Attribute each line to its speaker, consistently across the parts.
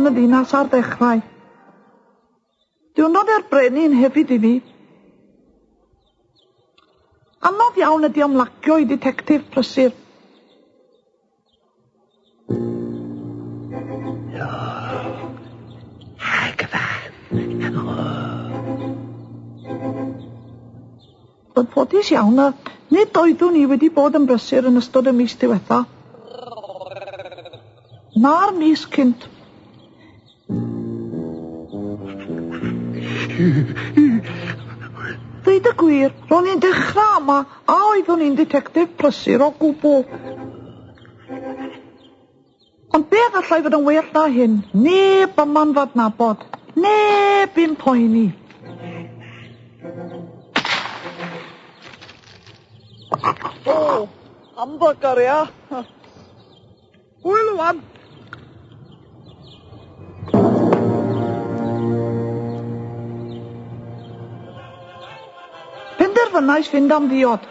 Speaker 1: yn y ddinas ar ddechrau. Diwrnod i'r brenin hefyd i fi. Anodd iawn ydi ymlacio i dditectif prysur. Yn ffodus iawn, nid oeddwn i wedi bod yn brysur yn ystod y mis diwetha. Na'r mis cynt. Dweud y gwir, ro'n i'n dechrau ama a oeddwn i'n dditectif prysur o gwbl. Ond beth allai fod yn well na hyn? Neb yma'n f'adnabod. Neb i'm poeni. O, hamburger, ia? Hwyl ŵan! Penderfynais fynd am ddiod.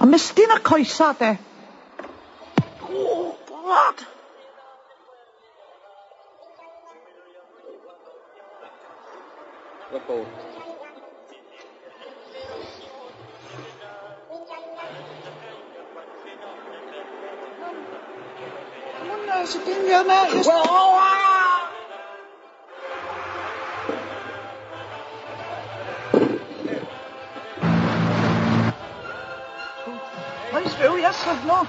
Speaker 1: Ymestyn y coesa, de. O, God! Oes fyw, yes, no.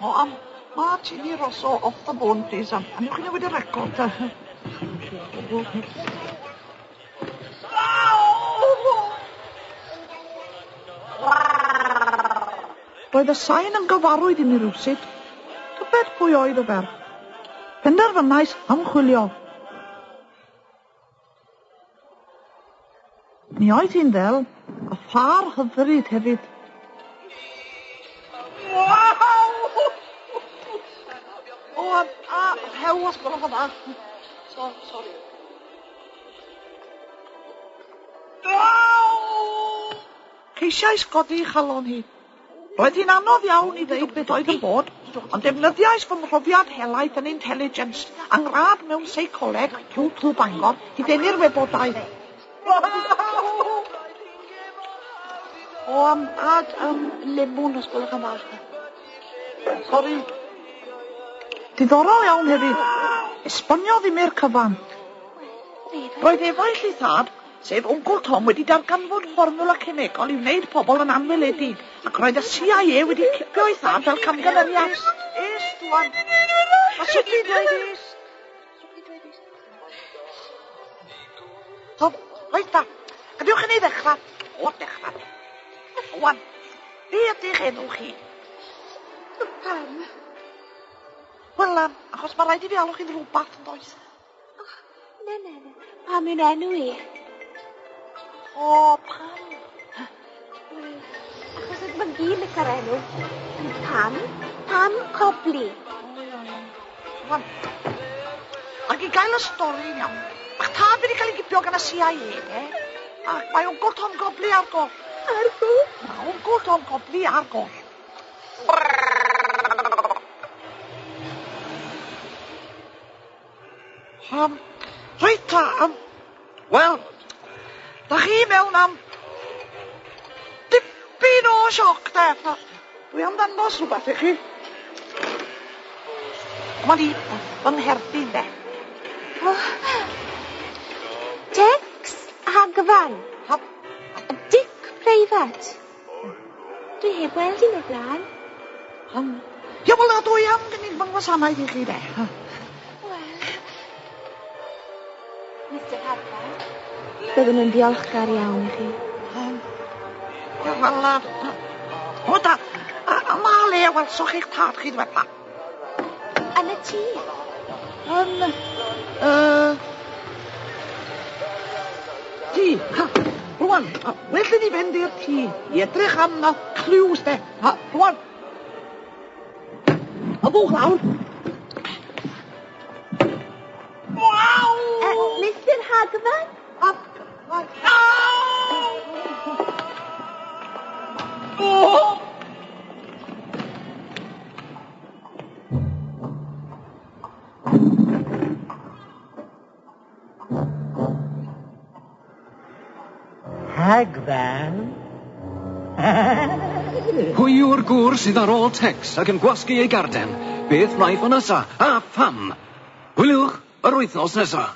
Speaker 1: O, am Martini Rosso off the bone, please. Am, a newch chi newid y record, ta? Roedd y sain yn gyfarwydd i mi rywsut. Tybed pwy oedd y ferch? Penderfynais ymchwilio. Mi oedd hi'n ddel, a phâr hyfryd hefyd. Waw! O, a, a rhew os gwelwch yn dda. So, sorry. Waw! Ceisiais godi chalon hi. Roedd hi'n anodd iawn i ddeud beth oedd yn bod, ond defnyddiais fy mhrofiad helaeth yn intelligence a 'ngradd mewn seicoleg trwy Clwb Bangor i ddenu'r wybodaeth. O, am ad am lemwn os gwelwch yn dda. Sori. Diddorol iawn hefyd. Esboniodd i mi'r cyfan. Roedd efaill ei thad sef Wncwl Tom wedi darganfod fformiwla cemegol i wneud pobl yn anweledig, ac roedd y CIA wedi cipio ei thad fel camgymeriad. Est, wan. A sut ti'n dweud est? Sut ti'n dweud est? So, reit da. Gadewch i ni ddechrau. O, dechrau. Wan, be ydych enw chi?
Speaker 2: Pam?
Speaker 1: Wel, um, achos mae rhaid i fi alw chi'n rhywbeth, yn does?
Speaker 2: Oh, na, na, na. Pam yw'n enw i?
Speaker 1: O, pam?
Speaker 2: Wel, achos oedd fy ngil lico'r enw. Pam? Pam Cobli.
Speaker 1: O, ia, ia. Wan, ac i gael y stori'n iawn, ma'ch tad wedi cael ei gipio gan y CIA, de? Ac mae Wncwl Tom Gobli ar goll.
Speaker 2: Ar goll?
Speaker 1: Mae Wncwl Tom Gobli ar goll. Reit ta, wel, da chi mewn am dipyn o sioc de. Dwi am ddangos rhywbeth i chi. Dyma ni, fy ngherdyn de.
Speaker 2: Oh. Tex Hagfan.
Speaker 1: Ha.
Speaker 2: Dic Preifat. Dwi heb weld un o'r blaen.
Speaker 1: Ie, wel, dwi am gynnig fy ngwasanaeth i chi de.
Speaker 2: Wel, Mr Harper, byddwn yn ddiolchgar iawn i chi.
Speaker 1: Ie, wel, o da, a ma le welsoch chi'ch tad chi ddiwetha?
Speaker 2: Yn y tŷ.
Speaker 1: Yn y tŷ. Ha, rwan, well i ni fynd i'r tŷ i edrych am y clues de. Ha, rwan. Y bwch lawr. Waw!
Speaker 2: Mr Hagman?
Speaker 1: Up, right. Aw!
Speaker 3: Rhagfan.
Speaker 4: Pwy yw'r gŵr sydd ar ôl Tex ac yn gwasgu ei garden? Beth wnaiff o nesa? A pham? Gwyliwch yr wythnos nesa.